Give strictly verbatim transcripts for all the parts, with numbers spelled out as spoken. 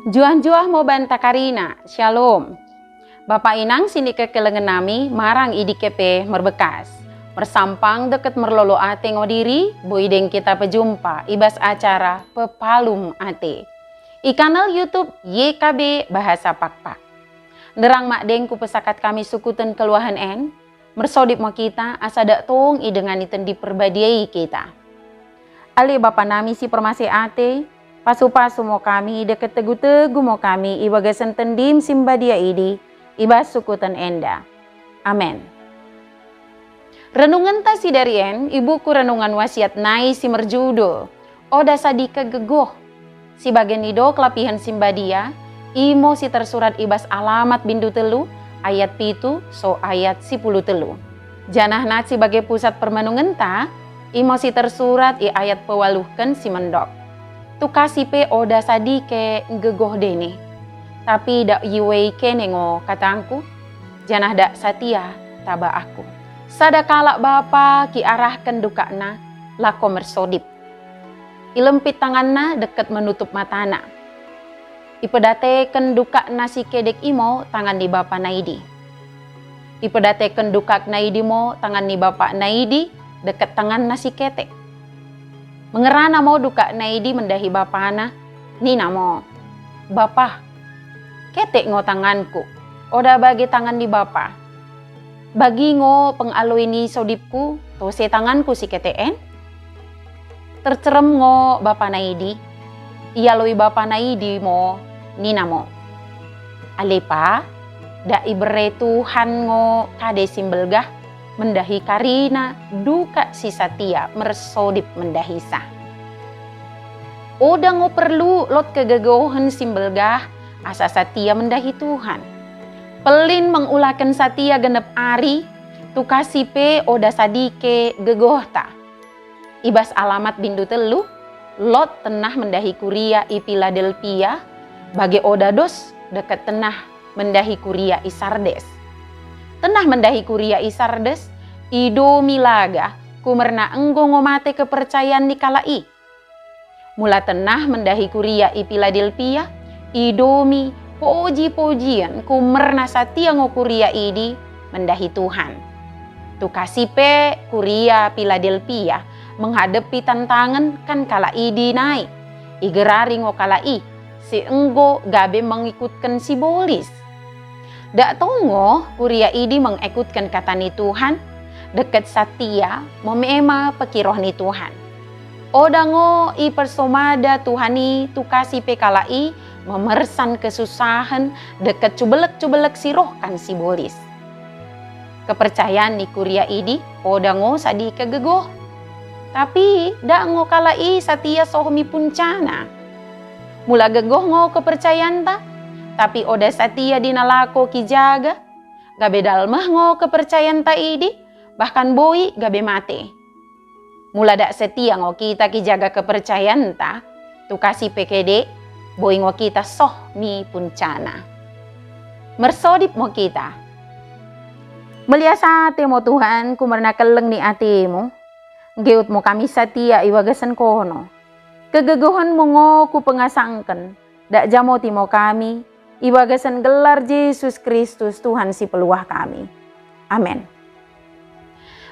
Njuah-njuah mo banta karina. Syalom. Bapa inang sinikekelengen nami marang i dike pe merbekas. Mersampang dekket merlolo ate ngo diri, boi deng kita pejumpa i bas acara Pepalum Ate i kanal YouTube Y K B Bahasa Pakpak. Nderrang madeng kupesakat kami sukuten keluahen en, mersodip mo kita asa dak tong idengani Tendi Perbadia i kita. Ale Bapa nami si permaseh ate, pasu-pasu mo kami dekket tegu-tegu mo kami i bagasen Tendim si mbadia idi, i bas sukuten enda. Amen. Renungenta sidari en i buku Renungan Wasiat nai si merjudul, Oda Sadike Gegoh. Si bage nidok lapihen si mbadia, imo si tersurat i bas Alamat bindu tellu, ayat pitu soh ayat sipuluh tellu. Janah nat si bage pusat permenungenta, imo si tersurat i ayat pewaluhken si mendok. Tukasi pe oda sadike nggegoh dene. Tapi dak iuei kene ngo katangku, janah dak satia taba aku. Sada kalak bapa kiarahken dukakna lako mersodip. Ilempit tanganna dekket menutup matana. Ipedateken dukakna si kedek i mo tangan ni bapana idi. Ipedateken dukakna idi mo tangan ni bapana idi dekket tanganna si ketek. Mengerana mo dukakna idi mendahi bapana, nina mo, "Bapa, ketek ngo tanganku, oda bage tangan ni bapa. Bagi ngo pengaloi ni sodipku, tose tanganku si ketek en?" Tercerem ngo bapana idi. Ialoi bapana idi mo, nina mo, "Ale pa, dak iberre Tuhan ngo kade si mbelgah mendahi karina dukak si satia mersodip mendahisa." Oda ngo perlu lot kegegohen si mbelgah asa satia mendahi Tuhan. Pellin mengulaken satia gennep ari, tukasi pe oda sadike gegohta. I bas Alamat bindu tellu, lot tennah mendahi kuria i Piladelpia, bage oda dos dekket tennah mendahi kuria i Sardes. Tennah mendahi kuria i Sardes, idomi laga, kumerna enggo ngo mate kepercayaen ni kalak i. Mula tennah mendahi kuria i Piladelpia, idomi poji-pojien kumerna satia ngo kuria idi mendahi Tuhan. Tukasi pe kuria Piladelpia menghadapi tantangen kan kalak idi nai. Igerari ngo kalak i, si enggo gabe mengikutken sibolis. Dak tong ngo kuria idi mengekutken kata ni Tuhan, dekket satia memema pekiroh ni Tuhan. Oda ngo ipersomada Tuhan i tukasi pe kalak i memersan kesusahen dekket cubelek-cubelek si roh kan sibolis. Kepercayaen ni kuria idi oda ngo sadike gegoh. Tapi dak ngo kalak i satia soh mi puncana. Mula gegoh ngo kepercayaenta, tapi oda satia nalako kijaga, gabe dalmeh ngo kepercayaenta idi, bahkan boi gabe mate. Mula dak setia ngo kita kijaga kepercayaenta, tukasi pe kedek, boi ngo kita soh mi puncana. Mersodip mo kita. Melias ate mo Tuhan, kumerna kelleng ni atemu. Nggeut mo kami satia i bagasen kono. Kegegohenmu ngo kupengasangken, dak jamoti mo kami, i bagasen gelar Jesus Kristus Tuhan si peluah kami. Amen.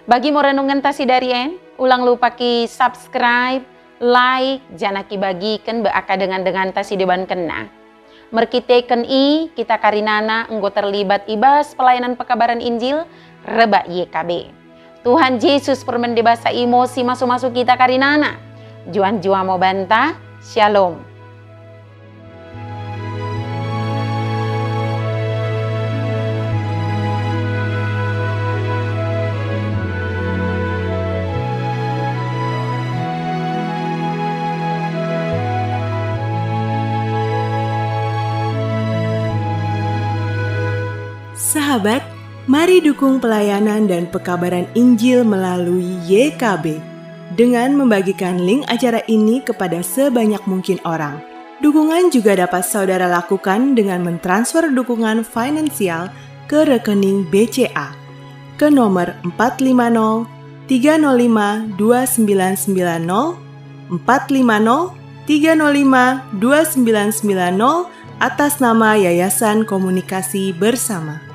Bagi mo renungenta sidari en, ulang lupa ki-subscribe, like, janah kibagiken be akka dengan-denganta si debankenna. Merkiteken i, kita karinana enggo terlibat i bas pelayanan pekabaran Injil rebbak Y K B. Tuhan Jesus permende basa i mo si masu-masu kita karinana. Njuah-njuah mo banta. Syalom. Sahabat, mari dukung pelayanan dan pekabaran Injil melalui Y K B dengan membagikan link acara ini kepada sebanyak mungkin orang. Dukungan juga dapat saudara lakukan dengan mentransfer dukungan finansial ke rekening B C A, ke nomor empat lima nol tiga nol lima dua sembilan sembilan nol, empat lima nol tiga nol lima dua sembilan sembilan nol, atas nama Yayasan Komunikasi Bersama.